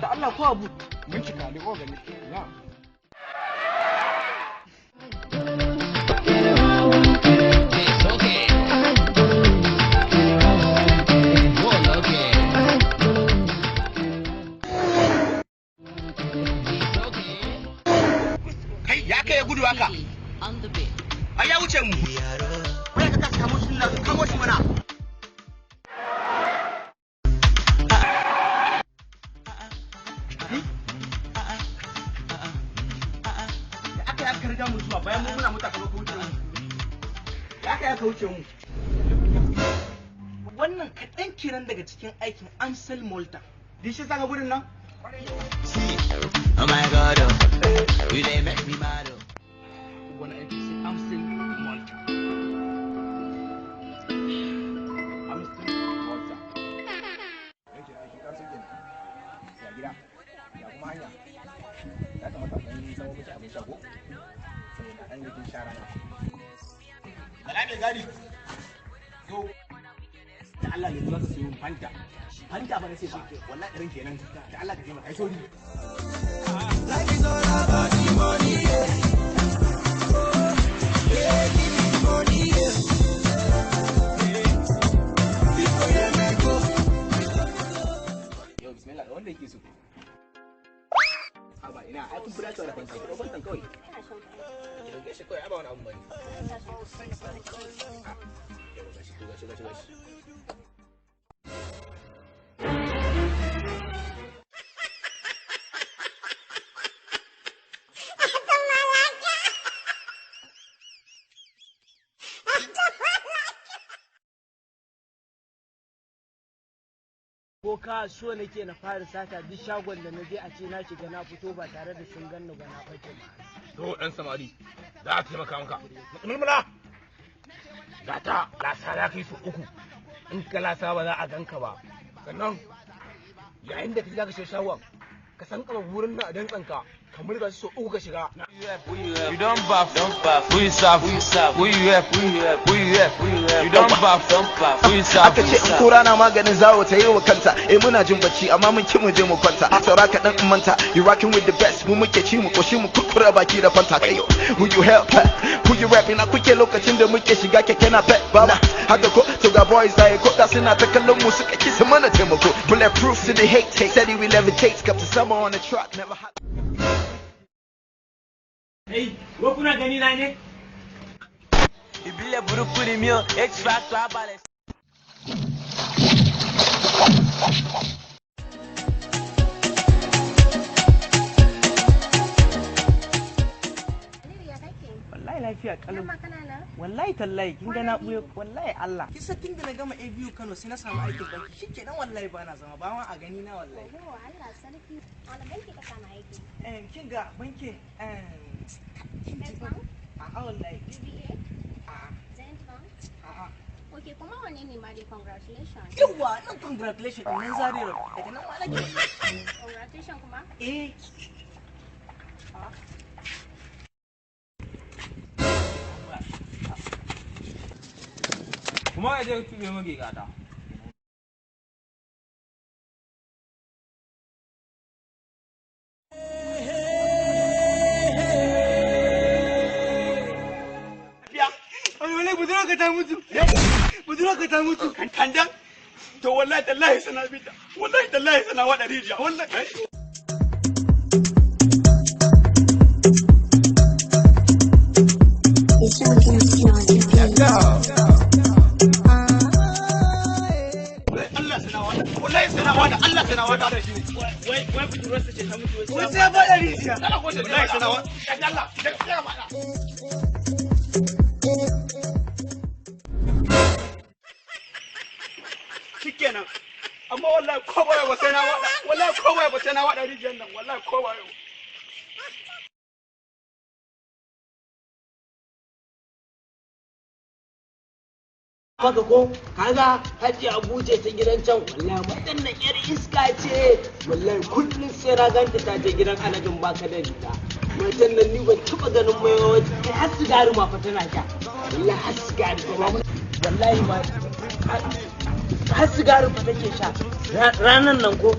Da Allah ko abu. Bincika ne ko gani. Na. Kai ya kai gudu haka. Ai ya wuce mu. Wai ka kasa kamo shi nan, kamo shi mana. Da aka yi aka riga mu zuwa bayan mu muna mota ka zo ka wuce mu. Da aka yi aka wuce mu. Wannan kaɗan kenan daga cikin aikin Ansel Malta. Dishi saka gudun nan? Oh my God, oh, you dey make me mad, oh. Wani aiki sai Amstel Malta. Amstel Malta. Yake aiki kar sun gina. Ya gida. Ya kuma hanya. Ya kamata a ɗan samo miki abin sha ko? Saboda ɗan bikin sha rana. Bala mai gadi. Zo. Da Allah ne za ka sayo Fanta. Fanta ba na sai ba. Wallahi ɗarin kenan. Da Allah ka taimaka. Ai sorry. Life is all about the money, yeah. Yeah, give me the money, yeah. Before you make go. Yau bismillah ga wanda yake so. Haba ina ai kun fi dacewa da Fanta. Ki ɗau Fantan kawai. Ki ɗauke shi kawai ai ba wani abu bane. Yau gashi gashi gashi gashi. Ko ka so nake na fara sata duk shagon da na je a ce na shiga na fito ba tare da sun ganni ba na fake ma. To ɗan samari za a taimaka maka. Mulmula. Gata lasa za ka yi su uku. In ka lasa ba za a ganka ba. Sannan yayin da ka za ka shiga shagon ka san kama wurin nan a dantsanka ka murza su uku ka shiga. You don't baff, don't baff. Who you serve? Who you serve? Who you help? Who you help? Who you help? Who you help? You don't baff, don't baff. Who you serve? Aka ce in kura na maganin zawo ta yi wa kanta. Eh, muna jin bacci amma mun ki mu je mu kwanta. Saura kaɗan in manta, you rocking with the best. Mu muke ci mu koshi mu kurkura baki da Fanta. Kai, who you help, who you rapping? Na kuke lokacin da muke shiga keke na pep baba haka ko? To ga boys da ko da suna ta kallon mu suka ki su mana taimako. Bulletproof to the hate, steady we levitate, up to summer on the truck, never hot. Hey, ko kuna gani na ne? Ìbílẹ̀ burúkú ni mí o, H factor abalẹ̀. Wallahi lafiya kalau. Yamma kana nan? Wallahi tallahi kin ga na buye wallahi Allah. Kisa tun da na gama ABU Kano sai na samu aikin banki shikenan, wallahi ba na zama ba ma a gani na wallahi. Oho, Allah sarki. Wani banki ka samu aiki? Eh, kin ga banki eh kin ji First ba? Bank? A'a wallahi. UBA? A'a. Zenith Bank? A'a. Okay, kuma wane ne ma dai, congratulations. Yawa nan, congratulations din nan Zaria Road. Daga nan ma nake wallahi. Congratulations kuma? Eh. Kuma ya je tube mu gata. Ai wallahi budurwa ta mutu. Budurwa ta mutu. Kandan. To wallahi tallahi sana bita. Wallahi tallahi sana wada rijiya. Wallahi. It's on the Allah sana wada. Wallahi sana wada. Allah sana wada. Wai wai budurwarsa ce ta mutu wai. Wai sai ya fada rijiya. Wallahi sana wada. Allah. Ya fada. Shikenan. Amma wallahi ko ba yau sai na wada. Wallahi ko ba yau sai na wada rijiyar nan. Wallahi ko ba yau. Maka ko kaga Hajji Abuja ta gidan can, wallahi waɗannan yar iska ce. Wallahi kullum sai na ganta ta je gidan alajin baka da riga. Matan nan ni ban taɓa ganin mai wata, kai har sigari ma fa tana sha. Wallahi har sigari fa ba, wallahi ma har sigari fa take sha ranan nan ko.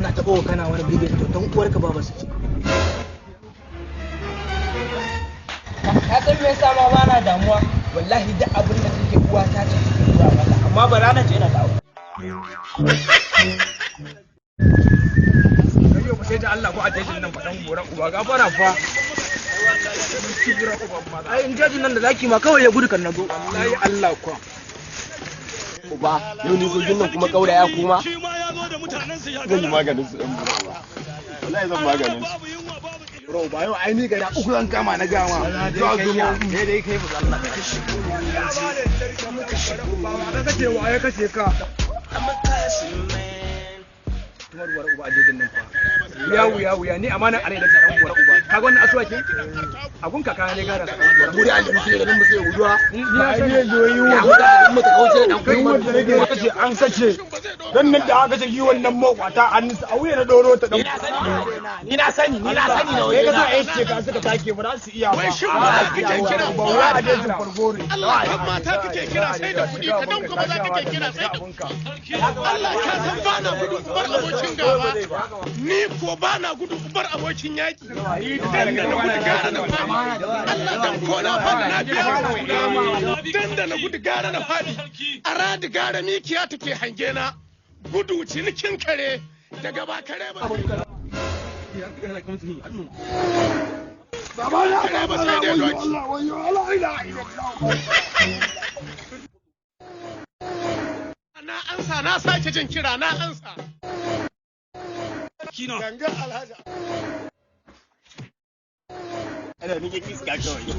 Ina taɓa kana wani bige to dan uwarka baba su ce. Ka san me yasa ma bana damuwa? Wallahi duk abin da kake uwa ta ce take zuwa maka, amma bara na je na dawo. Yau ba sai da Allah ko a jejin nan faɗan goran uba gafara fa. Ai in jejin nan da zaki ma kawai ya gudu kan nazo. Wallahi Allah kuwa. Uba, yau ni gogin nan kuma kaura ya koma. Zan yi maganin su ɗan bura. Wallahi zan maganin su. Bro ba yau ai ni gada uku zan kama na gama. Zuwa zuwa. Dai dai kai mu Allah. Ka kace wa ya kace ka. Tumar uwar uba a jejin nan fa. Wuya wuya wuya ni amana alai da tsaron uwar uba. Kaga wannan asuwa ke? Agun kaka ne gara sa uwar. Mu da aljanu sai ganin mu sai guduwa. Ni na sani. Ya mu da mu ta kauce dan Kai wanda nake kace an sace. Dan nan da aka ce yi wannan makwata an a wuya na doro ta dan. Ni na sani, ni na sani da Kai ka sa ai ce ka suka take ba za su iya ba. Wai shin maza kake kira ba wai a jejin farko ne. Allah kan mata kake kira sai da kuɗi, ka dan kuma za kake kira sai da Allah ka san ba na gudu bar abokin gaba, ni ko ba na gudu bar abokin yaki, dan da na gudu gara na fadi, Allah dan ko na fadi na biya ku, dan da na gudu gara na fadi, a radi gara mikiya take hange na, gudu cinikin kare daga ba kare ba Baba na kare ba sai dai doki. Allah wayo Allah ila ila. Na ansa, na sake jin kira, na ansa. Ganga Alhaji. Ana nike kiska kawai.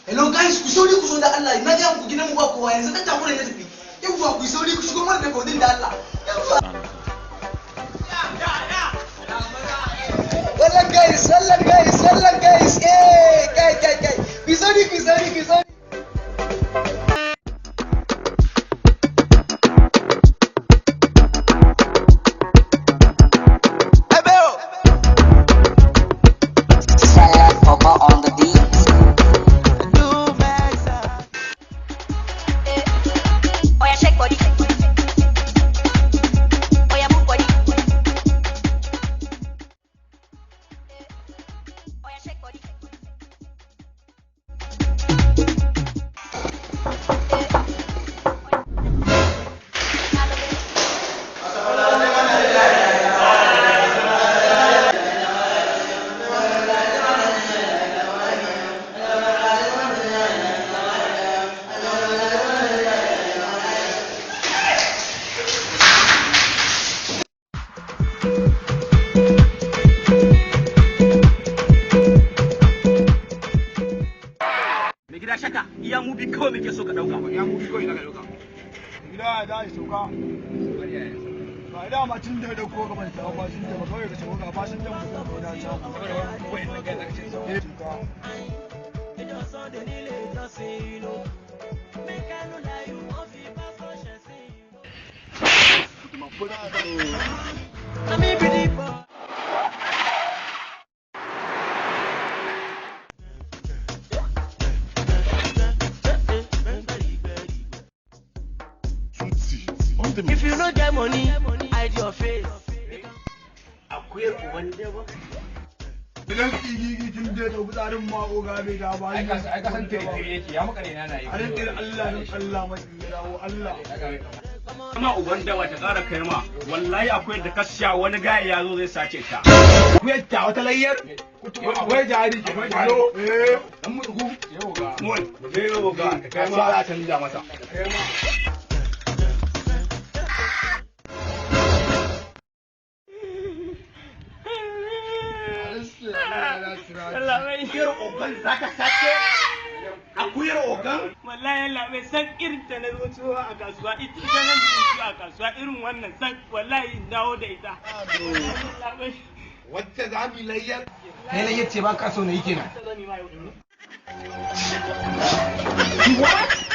Hello guys, ku sauri ku zo da Allah. Na ga muku gidan mu ba kowa yanzu dan takura ya tafi. Yawwa, ku sauri ku shigo mana da kodin da Allah. Yawwa. Wallan guys, wallan guys, wallan guys. Eh, kai kai kai. Ku sauri, ku sauri, ku sauri. Papa on the beat. Oya shake body. Oya move body. Oya shake body. Mai gida shaka, iya mu bi kawai muke so ka dauka. Ya mu bi kawai zaka dauka. Gida da ya sauka. Ba da ma tun da ya dauko gaban ta ba tun da ba kawai ka sauka ba sun da mu ko da ta. Wa'annan kai zaka ce sauka. Sauka. If you no get money, hide your face. Akuyar uban daba. Idan igigi tun da ya tafi tsarin ma oga bai da ba. Ai ka san tire tire yake ya maka ne na yi. A rinƙe Allah don Allah mai ya dawo Allah. Ma uban dawa ta ƙara kai ma, wallahi akwai da ka sha wani gaya ya zo zai sace ta. Akuyar ta wata layyar. Akwai jari ke mai jaro. Eh, dan murgu. Yau ga. Mol. Yau ga. Kai ma za a canja masa. Kai ma. Akuyar ogan za ka sace? Akuyar ogan? Wallahi Allah bai san irin ta na zo ciwo a kasuwa, ita ita nan ciwo a kasuwa irin wannan san wallahi in dawo da ita. Wacce za mu yi layyar? Kai layyar ce ba ka so na yi kenan. What?